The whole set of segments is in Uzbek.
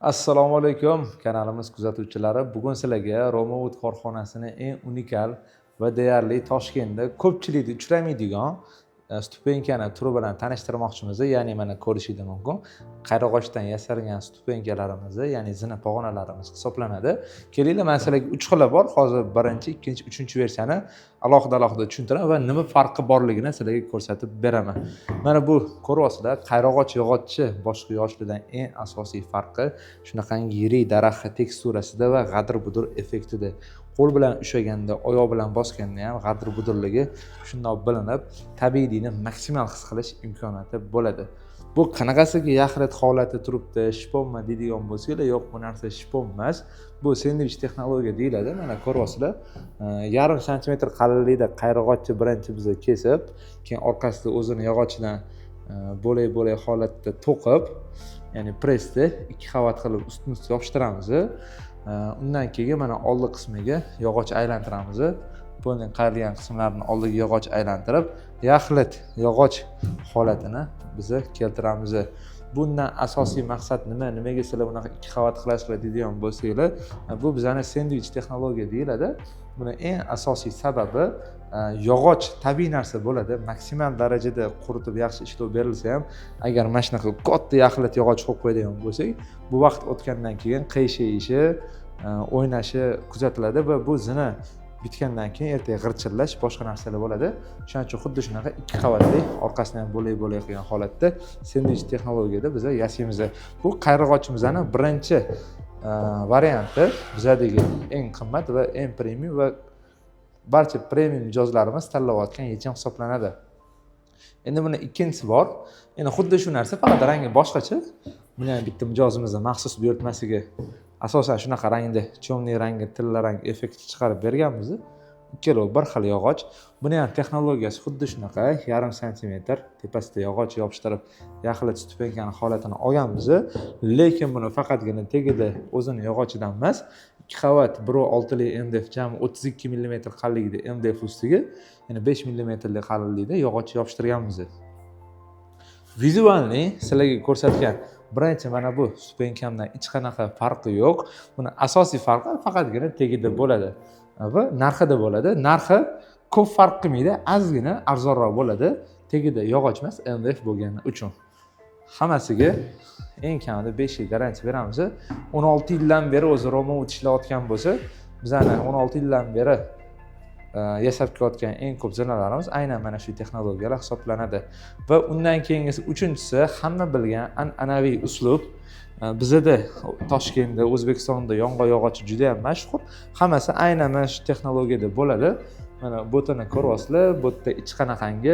Assalomu alaykum, kanalimiz kuzatuvchilari. Bugun sizlarga Romawood korxonasini eng unikal va deyarli Toshkentda ko'pchilikda uchramaydigan ступенька ni turi bilan tanishtirmoqchimiz. Ya'ni mana ko'rishingiz mumkin, qayrag'ochdan yasalgan ступенька larimiz, ya'ni zina pog'onalarimiz hisoblanadi. Kelinglar, man sizlarga uch xili bor hozir, birinchi, ikkinchi, uchinchi versiyani alohida alohida tushuntiraman va nima farqi borligini sizlarga ko'rsatib beraman. Mana bu ko'ryapsizlar, qayrag'och yog'ochi boshqa yog'ochlardan eng asosiy farqi shunaqangi yirik daraxt teksturasida va g'adir budur effektida. Qo'l bilan ushlaganda, oyoq bilan bosganda ham g'adir budurligi shundoq bilinib, tabiiylikni maksimal his qilish imkoniyati bo'ladi. Bu qanaqasiga yaxlit holati turibdi, shponmi deydigan bo'lsanglar, yo'q, bu narsa shpon emas, bu sendvich texnologiya deyiladi. Mana ko'ryapsizlar, yarim santimetr qalinlikda qayrag'ochni birinchi biza kesib, keyin orqasida o'zini yog'ochidan bo'lak bo'lak holatda to'qib, ya'ni pressda ikki qavat qilib ustma ust yopishtiramiz. Undan keyin mana oldi qismiga yog'och aylantiramiz. Polning qayrilgan qismlarini oldiga yog'och aylantirib, yaxlit yog'och holatini biza keltiramiz. Bundan asosiy maqsad nima, nimaga sizlar bunaqa ikki qavat qilasizlar deydigan bo'lsanglar, bu bizani sendvich texnologiya deyiladi. Buni eng asosiy sababi yog'och tabiiy narsa bo'ladi. Maksimal darajada quritib, yaxshi ishlov berilsa ham, agar mana shunaqa katta yaxlit yog'och qo'yib qo'yadigan bo'lsak, bu vaqt o'tgandan keyin qiyshayishi, o'ynashi kuzatiladi va bu zina bitgandan keyin ertaga g'irchillash, boshqa narsalar bo'ladi. Shuning uchun xuddi shunaqa ikki qavatli, orqasini ham bo'lak bo'lak qilgan holatda sendvich texnologiyada biza yasaymiz. Bu qayrag'ochimizni birinchi varianti, bizadagi eng qimmat va eng premium va barcha premium mijozlarimiz tanlayotgan yechim hisoblanadi. Endi buni ikkinchisi bor. Endi xuddi shu narsa, faqat rangi boshqacha. Buni ham bitta mijozimizni maxsus buyurtmasiga asosan shunaqa rangda, темный rangga tilla rang effekti chiqarib berganmiz. Ikkalovi bir xil yog'och. Buni ham texnologiyasi xuddi shunaqa, yarim santimetr tepasida yog'och yopishtirib, yaxlit ступенька ni holatini olganmiz. Lekin buni faqatgina tagida o'zini yog'ochidan emas, ikki qavat 1,6lik MDF, jami 32 millimetr qalinligida MDF ustiga yana 5 millimetrlik qalinlikda yog'och yopishtirganmiz. Визуальный sizlarga ko'rsatgan birinchi mana bu ступенька mdan hech qanaqa farqi yo'q. Buni asosiy farqi faqatgina tagida bo'ladi va narxida bo'ladi. Narxi ko'p farq qilmaydi, ozgina arzonroq bo'ladi, tagida yog'och emas, MDF bo'lgani uchun. Hammasiga eng kamida 5 yil garantiya beramiz. 16 yildan beri o'zi Romawood ishlayotgan bo'lsa, bizani 16 yildan beri yasab kelayotgan eng ko'p zinalarimiz aynan mana shu texnologiyalar hisoblanadi. Va undan keyingisi, uchinchisi, hamma bilgan an'anaviy uslub. Bizada Toshkentda, O'zbekistonda yong'oq yog'ochi juda yam mashhur. Hammasi aynan mana shu texnologiyada bo'ladi. Mana botini ko'ryapsizlar, bu yerda hech qanaqangi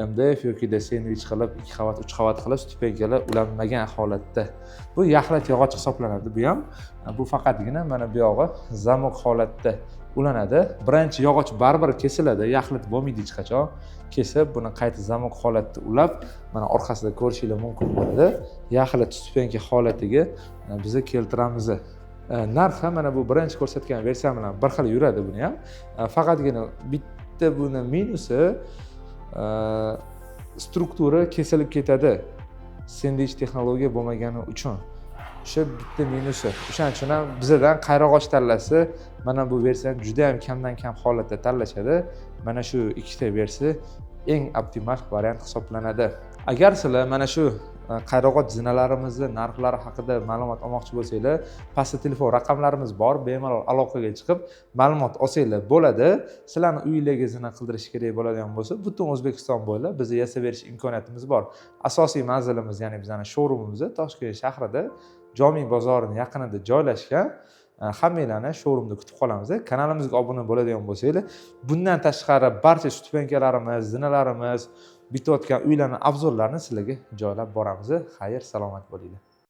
MDF yokida sendvich qilib, ikki qavat, uch qavat qilib ступенька lar ulanmagan holatda. Bu yaxlit yog'och hisoblanadi bu ham. Bu faqatgina mana bu yog'i zamok holatda ulanadi. Birinchi yog'och baribir kesiladi, yaxlit bo'lmaydi hech qachon. Kesib, buni qayta zamok holatda ulab, mana orqasida ko'rishinglar mumkin bo'ladi, yaxlit ступенька holatiga biza keltiramiz. Narxi mana bu birinchi ko'rsatgan versiya bilan bir xil yuradi buni ham. Faqatgina bitta buni minusi struktura kesilib ketadi, sendvich texnologiya bo'lmagani uchun. O'sha bitta minusi. O'shaning uchun ham bizadan qayrag'och tanlasa, mana bu versiyani juda yam kamdan kam holatda tanlashadi. Mana shu ikkita versiya eng optimal variant hisoblanadi. Agar sizlar mana shu qayrag'och zinalarimizni narxlari haqida ma'lumot olmoqchi bo'lsanglar, pastda telefon raqamlarimiz bor, bemalol aloqaga chiqib, ma'lumot olsanglar bo'ladi. Sizlarni uyinglarga zina qildirish kerak bo'ladigan bo'lsa, butun O'zbekiston bo'ylab bizni yasab berish imkoniyatimiz bor. Asosiy manzilimiz, ya'ni bizani showroomimiz Toshkent shahrida, Jomiy bozorini yaqinida joylashgan. Hammanglarni showroomda kutib qolamiz. Kanalimizga obuna bo'ladigan bo'lsanglar, bundan tashqari barcha ступенька larimiz, zinalarimiz, bitayotgan uylarni обзор larini sizlarga joylab boramiz. Xayr, salomat bo'linglar.